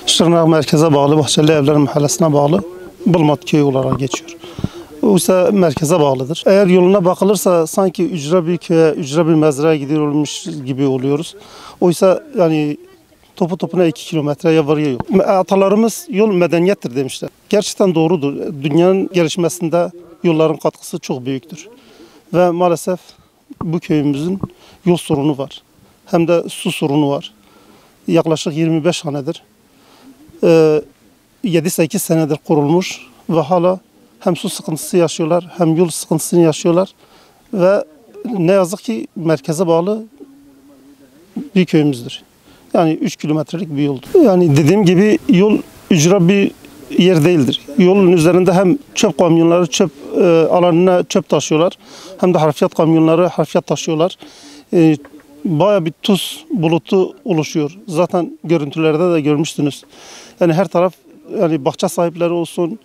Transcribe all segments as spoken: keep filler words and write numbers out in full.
Şırnak merkeze bağlı, Bahçeli Evler Mahallesi'ne bağlı Bulmat köyü olarak geçiyor. Oysa merkeze bağlıdır. Eğer yoluna bakılırsa sanki ücra bir köye, ücra bir mezraya gidiyor olmuş gibi oluyoruz. Oysa yani topu topuna iki kilometre ya var ya yok. Atalarımız yol medeniyettir demişler. Gerçekten doğrudur. Dünyanın gelişmesinde yolların katkısı çok büyüktür. Ve maalesef bu köyümüzün yol sorunu var. Hem de su sorunu var. Yaklaşık yirmi beş hanedir. Ee, yedi sekiz senedir kurulmuş ve hala hem su sıkıntısı yaşıyorlar, hem yol sıkıntısını yaşıyorlar ve ne yazık ki merkeze bağlı bir köyümüzdür. Yani üç kilometrelik bir yoldur. Yani dediğim gibi yol ücra bir yer değildir. Yolun üzerinde hem çöp kamyonları çöp e, alanına çöp taşıyorlar, hem de harfiyat kamyonları harfiyat taşıyorlar. E, Baya bir tuz bulutu oluşuyor. Zaten görüntülerde de görmüşsünüz. Yani her taraf, yani bahçe sahipleri olsun,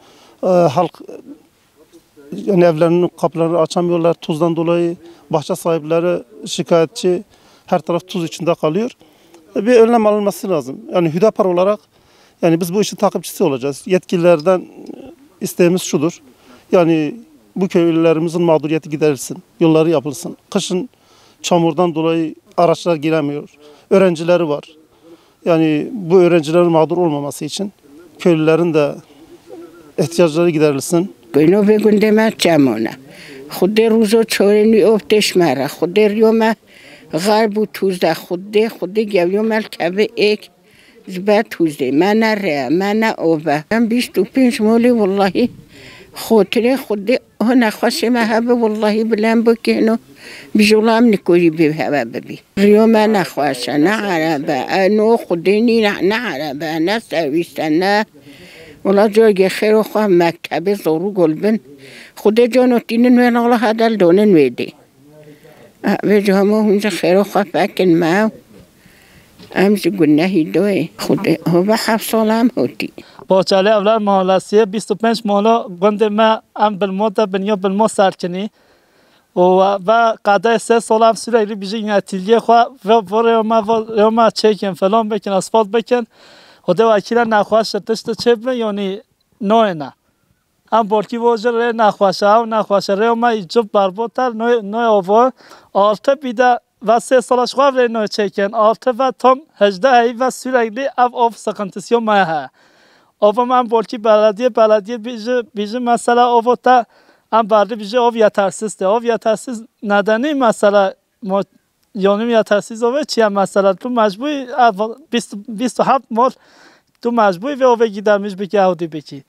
e, halk yani evlerinin kapılarını açamıyorlar tuzdan dolayı. Bahçe sahipleri şikayetçi. Her taraf tuz içinde kalıyor. E, Bir önlem alınması lazım. Yani Hüdapar olarak yani biz bu işin takipçisi olacağız. Yetkililerden isteğimiz şudur. Yani bu köylülerimizin mağduriyeti giderilsin. Yolları yapılsın. Kışın çamurdan dolayı araçlar giremiyor. Öğrencileri var. Yani bu öğrencilerin mağdur olmaması için köylülerin de ihtiyaçları giderilsin. Goyno ve gundê me çemone. Xwedê rûzo çorê nû ov têş me re. Xwedê riyo me xerb û tûz de. Xwedê, xwedê gewiyo me li kevê êk. Ji ber tûzê me ne rê, me ne ov e. Em bîst û pênc molê wellahî xotirê xwedê ho nexweşê me hebe wellahî bilem bikêno. Bi jola em nikorî bê heve bibî. Riyo me nexweş e, ne erebe, e, no xwedê nîne, ne erebe, ne serwîs e, ne. Wela cargê xêro xwe mektebê zorû gol bin. Xwedê cano tînin wê nala hedel donin wê dê. Vêca hema hûn ji xêro xwe fekin me. Em ji gunehî doyê. Xwedê hove heft sala em hotî. Bahçeli Evler Mahallesiye bîst û pênc mala gundê me em bilmo de biniyo bilmo serkinî. Û ve qedeyê sê sala em sürekli bijî yine tiliyê xwe ve vorê me vorê me çêkin, falan bikin, asfalt bikin. Xwedê wekîle nexweş tişt çê bin, yanî noyê ne. Em bolkî vo ji rê nexweş e, ew nexweş e, rê me î cib berbot e, noy, noy ovo. Altı bir de ve sê sala ji xwe ev rê noy çêkin. Altı ve tam hejdeh heyî ve sürekli ev ov sıkıntısı me he. Ovo me em bolkî belediye, belediye bîji, bîji mesela ovo te em berdi bîji ov yetersiz te. Ov yetersiz nedeni mesela mo-, Yanî ya tesîz ove çi ye mesela? Tu mecbûrî ev bîst, bîst û heft mal tu mecbûrî vê ovê gidermiş bikî, ewdî bikî.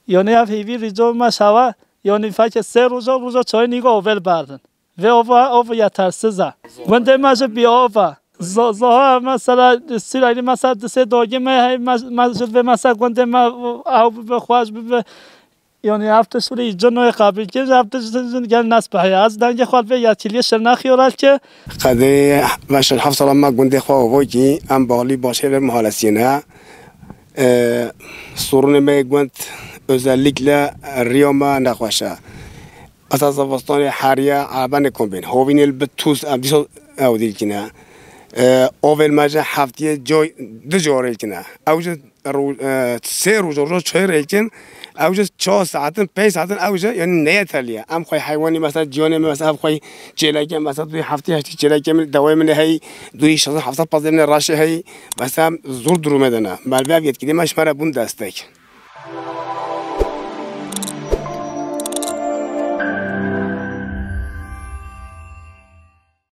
Yanî ev hêvî rîco me şewe, yanî feke sê roja, roja çayê nîga ovê li berdin. Vê ova, ov yetersiz e. Gundê me ji bî ov e. Zo-, zoha mesela sürekli mesela disê dogê me hey me, me ji vê mesela gundê me ew bibe xweş bibe. Yanî ev tişt wî cin wê qabil kir, ev tişt jin gel nas bihiya. Ez dengê xwe li vê yetkiliyê Şirnexê re ke. Qedê veşer heft sala me gundê xwe avo kî em balî başê ve muhalesiyê ne. E, sorunê me gund özellikle riya me nexweş e. Esa zivistanê heriye erebenê kombên. Hovînê li bi tûz em dîsa ew dîl kine. E, ovên me jî heftiyê coy, du carê kine. Ew jî ro-, e, sê roj, roj çar rêkin, ew jî çar saetin, pênc saetin, ew jî, yanî, neyeteliye. Em xwey heywanî, mesela, ciyanê min, mesela, ev xwey çêlekê, mesela, duyê heftê heştê çêlekê min, dewê min hey, duyê şeş hefsed pazê min reşê hey, mesela, zor durumê de ne. Merve ev yetkilî me ji me re bûn destek.